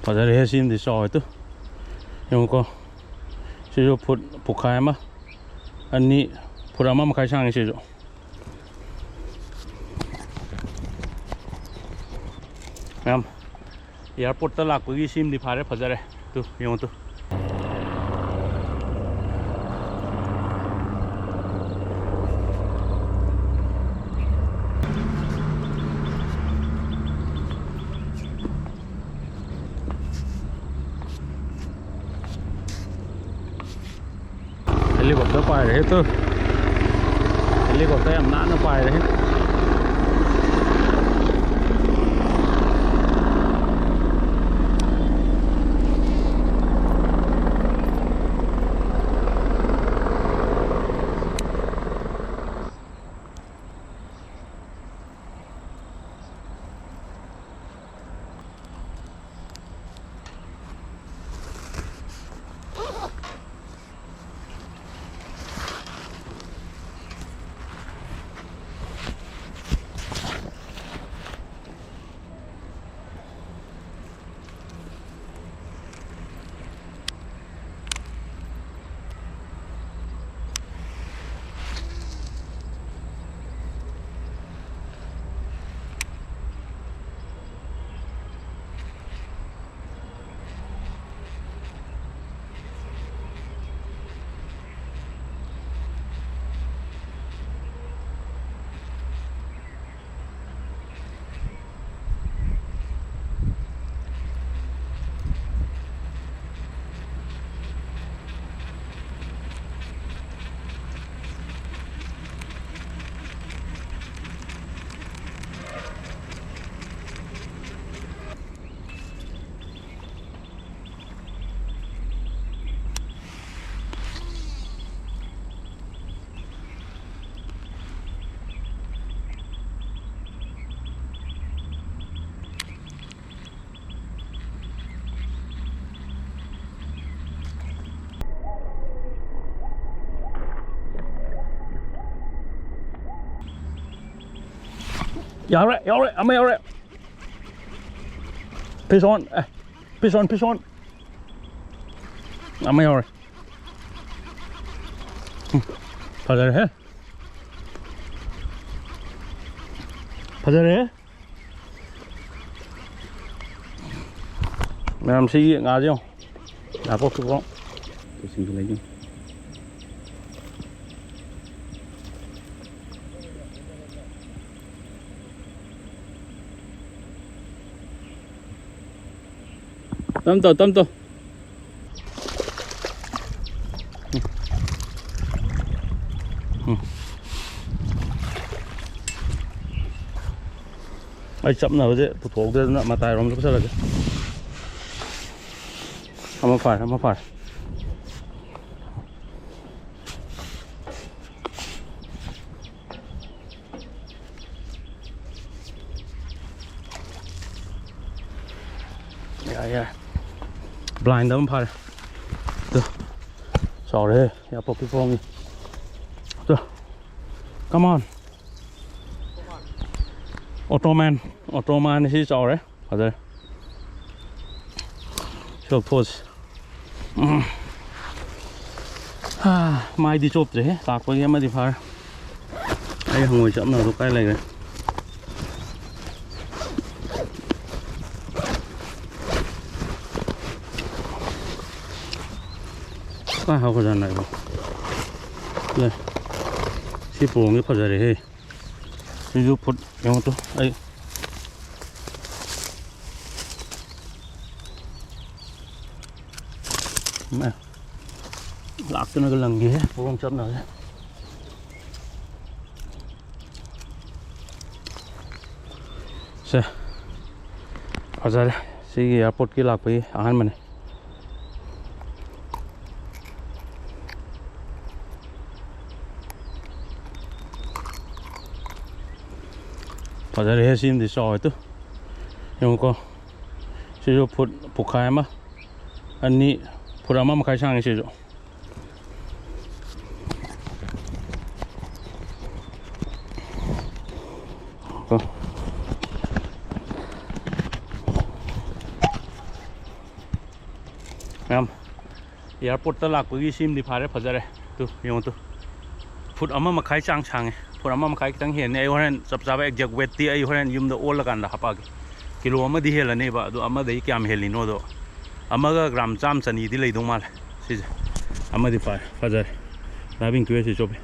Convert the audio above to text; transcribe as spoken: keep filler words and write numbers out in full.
ꯐꯖꯔꯦꯍꯦ, ꯁꯤꯃꯗꯤ ꯆꯥꯎꯋꯦ ꯇꯨ꯫ ꯌꯦꯡꯉꯨꯀꯣ꯫ ꯁꯤꯁꯨ ꯐꯨꯠ ꯄꯨꯈꯥꯏ ꯑꯃ, ꯑꯅꯤ, ꯐꯨꯠ ꯑꯃ ꯃꯈꯥꯏ ꯁꯥꯡꯉꯤ ꯁꯤꯁꯨ꯫ ꯃꯌꯥꯝ, ꯑꯦꯌꯥꯔꯄꯣꯔꯠꯇ ꯂꯥꯛꯄꯒꯤ ꯁꯤꯃꯗꯤ ꯐꯥꯔꯦ, ꯐꯖꯔꯦ꯫ ꯇꯨ, ꯌꯦꯡꯉꯨ ꯇꯨ꯫ Helicopter ꯄꯥꯏꯔꯦꯍꯦ ꯇꯨ꯫ Helicopter ꯌꯥꯝ ꯅꯥꯟꯅ ꯄꯥꯏꯔꯦꯍꯦ꯫ ꯌꯥꯎꯔꯦ, ꯌꯥꯎꯔꯦ, ꯑꯃ ꯌꯥꯎꯔꯦ꯫ Fish on, A, Fish on, fish on. ꯑꯃ ꯌꯥꯎꯔꯦ꯫ ꯎꯝ, ꯐꯖꯔꯦꯍꯦ꯫ ꯐꯖꯔꯦꯍꯦ꯫ ꯃꯌꯥꯝ, ꯁꯤꯒꯤ ꯉꯥꯁꯦ ꯌꯦꯡꯉꯣ꯫ ꯉꯥ ꯄꯣꯛ ꯄꯣꯛ꯫ ꯇꯨ ꯁꯤꯡꯁꯨ ꯂꯩ꯫ ꯇꯝ ꯇꯧ, ꯇꯝ ꯇꯧ꯫ ꯎꯝ꯫ ꯑꯩ ꯆꯞꯅꯕꯁꯦ ꯄꯨꯊꯣꯛꯍꯧꯗꯗꯅ ꯃꯇꯥꯏꯔꯣꯝꯗ ꯄꯨꯁꯜꯂꯒꯦ꯫ ꯑꯃ ꯐꯥꯔꯦ, ꯑꯃ ꯐꯥꯔꯦ꯫ ꯌꯥꯔꯦ, ꯌꯥꯔꯦ꯫ Blind ꯑꯃ ꯐꯥꯔꯦ꯫ ꯇꯨ, ꯆꯥꯎꯔꯦꯍꯦ, ꯌꯥꯄꯣꯛꯀꯤ ꯄꯣꯡꯉꯤ꯫ ꯇꯨ, come on꯫ Ottoman, Ottoman ꯁꯤ ꯆꯥꯎꯔꯦ꯫ ꯐꯖꯔꯦ꯫ ꯁꯤ ꯂꯧꯊꯣꯛꯑꯁꯤ꯫ ꯎꯝ꯫ ꯍꯥ, ꯃꯥꯏꯗꯤ ꯆꯣꯞꯇ꯭ꯔꯦꯍꯦ꯫ ꯂꯥꯛꯄꯒꯤ ꯑꯃꯗꯤ ꯐꯥꯔꯦ꯫ ꯑꯩ ꯍꯪꯉꯣꯏ ꯆꯞꯅꯕꯗꯣ ꯀꯥꯏ ꯂꯩꯈ꯭ꯔꯦ? ꯀꯥꯏ ꯍꯥꯞꯈ꯭ꯔꯖꯥꯠꯅꯣ ꯑꯩꯕꯣ? ꯂꯩ꯫ ꯁꯤ ꯄꯣꯡꯁꯦ ꯐꯖꯔꯦꯍꯦ꯫ ꯁꯤꯁꯨ ꯐꯨꯠ ꯌꯦꯡꯉꯨ ꯇꯨ, ꯑꯩ ꯃꯦ, ꯂꯥꯛꯇꯅꯒ ꯂꯪꯒꯦꯍꯦ, ꯄꯣꯔꯣꯝ ꯆꯞꯅꯁꯦ꯫ ꯁꯦ, ꯐꯖꯔꯦ꯫ ꯁꯤꯒꯤ ꯑꯦꯌꯥꯔꯄꯣꯔꯠꯀꯤ ꯂꯥꯛꯄꯒꯤ ꯑꯍꯥꯟꯕꯅꯦ꯫ ꯐꯖꯔꯦꯍꯦ, ꯁꯤꯃꯗꯤ ꯆꯥꯎꯋꯦ ꯇꯨ꯫ ꯌꯦꯡꯉꯨꯀꯣ꯫ ꯁꯤꯁꯨ ꯐꯨꯠ ꯄꯨꯈꯥꯏ ꯑꯃ, ꯑꯅꯤ, ꯐꯨꯠ ꯑꯃ ꯃꯈꯥꯏ ꯁꯥꯡꯉꯦ ꯁꯤꯁꯨ꯫ ꯀꯣ꯫ ꯃꯌꯥꯝ, ꯑꯦꯌꯥꯔꯄꯣꯔꯠꯇ ꯂꯥꯛꯄꯒꯤ ꯁꯤꯃꯗꯤ ꯐꯥꯔꯦ, ꯐꯖꯔꯦ꯫ ꯇꯨ ꯌꯦꯡꯉꯣ ꯇꯨ, ꯐꯨꯠ ꯑꯃ ꯃꯈꯥꯏ ꯆꯥꯡ ꯁꯥꯡꯉꯦ꯫ ꯐꯨꯠ ꯑꯃ ꯃꯈꯥꯏ ꯈꯤꯇꯪ ꯍꯦꯟꯅꯤ꯫ ꯑꯩ ꯍꯣꯔꯦꯟ ꯆꯞ ꯆꯥꯕ ꯑꯦꯛꯖꯦꯛ ꯋꯦꯠꯇꯤ ꯑꯩ ꯍꯣꯔꯦꯟ ꯌꯨꯝꯗ ꯑꯣꯜꯂꯀꯥꯟꯗ ꯍꯥꯄꯛꯑꯒꯦ꯫ ꯀꯤꯂꯣ ꯑꯃꯗꯤ ꯍꯦꯜꯂꯅꯦꯕ, ꯑꯗꯣ ꯑꯃꯗꯒꯤ ꯀꯌꯥꯝ ꯍꯦꯜꯂꯤꯅꯣꯗꯣ꯫ ꯑꯃꯒ ꯒ꯭ꯔꯥꯝ ꯆꯥꯝ ꯆꯅꯤꯗꯤ ꯂꯩꯗꯧ ꯃꯥꯜꯂꯦ꯫ ꯁꯤꯁꯦ ꯑꯃꯗꯤ ꯐꯥꯔꯦ, ꯐꯖꯔꯦ꯫ ꯗꯥꯏꯕꯤꯡ ꯇꯨ ꯑꯦꯁ ꯁꯤ ꯆꯣꯞꯄꯤ꯫